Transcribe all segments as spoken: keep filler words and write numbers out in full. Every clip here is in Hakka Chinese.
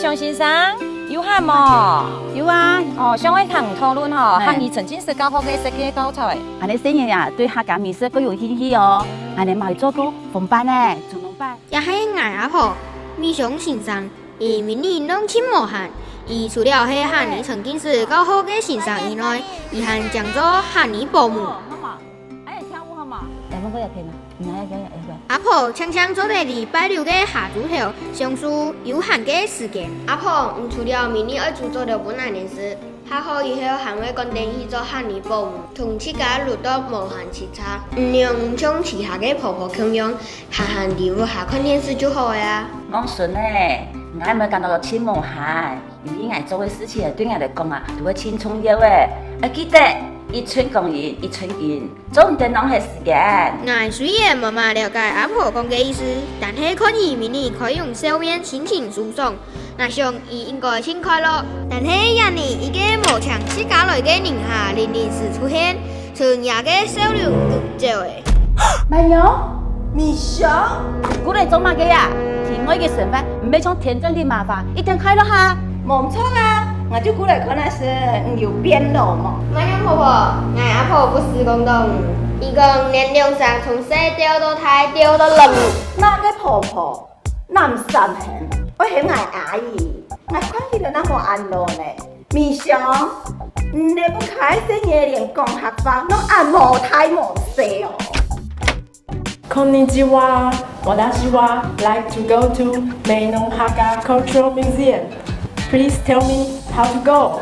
張先生，有閒無？有啊。哦，想愛同你討論吼，嘿。客語沉浸式教學个設計教材。恁呢細人啊，對客家美食較有興趣哦。恁呢買做个方便呢，怎麼辦？這係𠊎阿婆，美香先生。佢明年正經無閒，佢除了係客語沉浸式教學个先生以外，佢還兼做客語保姆。好無？哎，跳舞好無？來，問過一遍啊。 阿婆常常做得在拜六个下晝頭，享受悠閒个時間。阿婆，你除了每日愛煮早料分𠊎等食，下課以後還會趕等去做客語保姆，同自家摎到無閒直掣。你仰像其他个婆婆共樣，閒閒在屋下看電視就好了啊。戇孫欸，你還毋會感覺到盡無閒？ 因為𠊎做个事情對𠊎來講啊，都係盡重要个。愛記得，一寸光陰一寸金，做毋得浪費時間。𠊎雖然無麼了解阿婆講个意思，但係看佢每日開容笑面，心情舒爽，𠊎想佢應該盡快樂。但係這日一個無請自家來个人客臨臨時出現， 像這个少女就走欸。慢喲，美香，你過來做麼个啊？在外个生活，毋係像天頂个麻花，一定快樂哈。無錯啊，𠊎就過來看下先，你有變老無？慢喲婆婆，𠊎阿婆毋係講到你，佢講𠊎兩儕從細鬥到大，鬥到老。麼个婆婆？ 男生很，愛喊𠊎阿姨，𠊎看起來哪無恁老呢？美香，你毋開心个連講客話，攏恁無大無細哦。こんにちは。私はlike to go to 美濃 Hakka Cultural Museum. Please tell me how to go.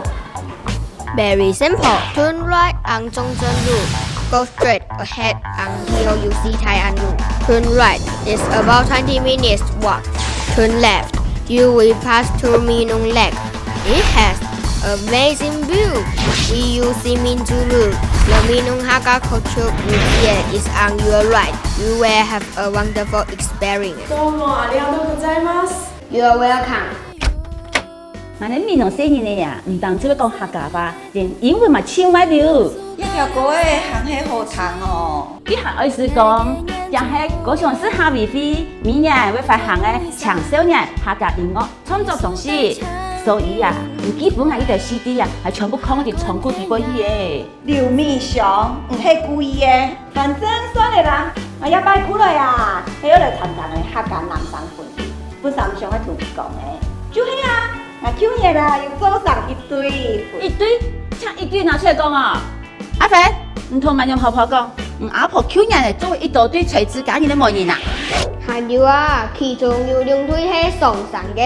Very simple. Turn right on Zhongzheng Road. Go straight ahead until you see Tai'an Road. Turn right. It's about twenty minutes walk. Turn left. You will pass to Minong Lake. It has amazing view. If you see Minzu Road, the Minong Hakka Culture Museum is on your right. You will have a wonderful experience. どうもありがとうございます。 You're welcome. 𠊎等美濃細人仔啊，毋單淨會講客家話，連英文嘛盡會溜。這條歌仔還係好聽哦。佢還愛試講，這係高雄市客委會每年會發行个青少年客家音樂創作東西。所以啊，你寄分𠊎一條C D啊，還全部囥在倉庫底背去欸。 劉美香，你係故意个。反正算了啦，𠊎這擺過來啊，係愛來參加个客家男聲訓練，本身想愛同你講个。就係啊，𠊎舊年啊，有做成一對。一對？請一對拿出來講啊！阿肥，你同滿娘婆婆講，你阿婆舊年仔做一多對垂直感染个媒人啊？還有啊，其中有兩對係雙生个。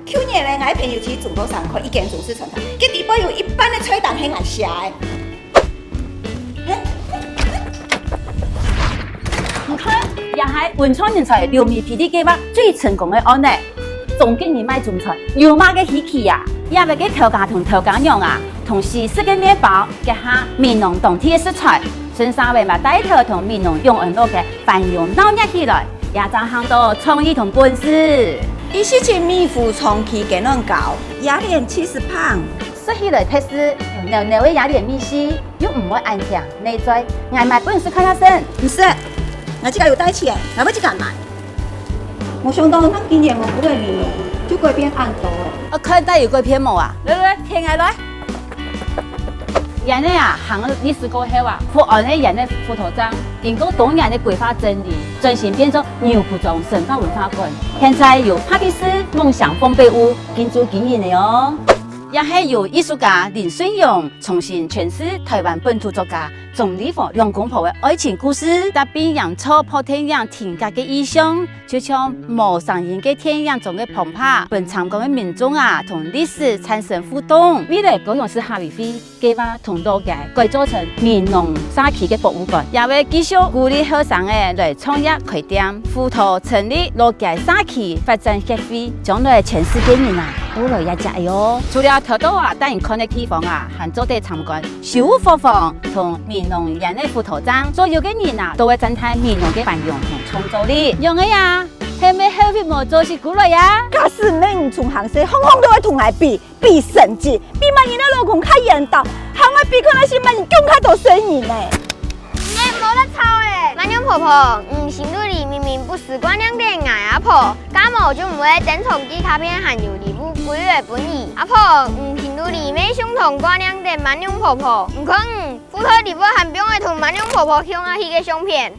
舊年仔，𠊎朋友去中國山開一間中式餐廳，佢底背有一半个菜單係𠊎寫个。 你看，這係文創人才留美培力計畫最成功个案例。中國人賣中餐，有麼个稀奇啊？這位个頭家同頭家娘啊，同西式个麵包，結合美濃當地个食材，順續還帶頭同美濃永安路个繁榮鬧熱起來，也正喊到創意同本事。一時節，美府長期跟人搞，也連七十磅。 食起來特色，濃濃个這點味緒，又毋會恁忒膩嘴。𠊎買分你食看下先。毋使，𠊎自家有帶錢，𠊎會自家買。無想到恁經驗無久个美濃，就改變恁多。啊，看帶有改變無啊？來來來，跈𠊎來。原來啊，行歷史過後啊，福安个原來輔導站，經過多年个規劃整理，轉型變做牛埔庄生活文化館。現在有帕蒂斯、夢想烘焙屋，緊做經營个哦。 也係由藝術家林順勇重新詮釋臺灣本土作家鍾理和兩公婆个愛情故事，搭配營造普通人定格个意象，就像無聲音个電影中个旁白，分參觀个民眾啊同歷史產生互動。未來高雄市客委會計畫同老街改造成美濃社區个博物館，也會繼續鼓勵後生仔來創業開店，輔導成立老街社區發展協會，將來全世界人啊 都來這隻个哦。除了頭到啊，帶人看个地方啊，還做得參觀修復房同美濃園个輔導站，所有个人啊，都會讚嘆美濃个繁榮同創造力。仰仔啊，係毋係後悔無早些過來啊？假使毋係你衝行勢，項項都會同𠊎比，比成績，比麼人个老公較緣投，還會比看下係麼人降較多細人呢。你無得吵欸！滿娘婆婆，你心肚裡明明毋係掛念等𠊎阿婆， 該無就毋會登場寄卡片還有禮烏龜仔分你。阿婆，你平日裡乜常常掛念等萬榮婆婆，你看你褲袋裡背還放个同萬榮婆婆共下去个相片。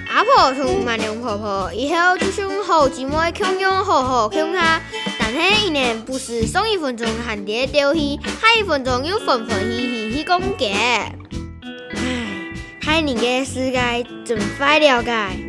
阿婆同萬榮婆婆以後就像好姊妹共樣好好共下，但係一年不時上一分鐘還在鬥氣，下一分鐘又歡歡喜喜去逛街。唉，大人个世界真壞了个。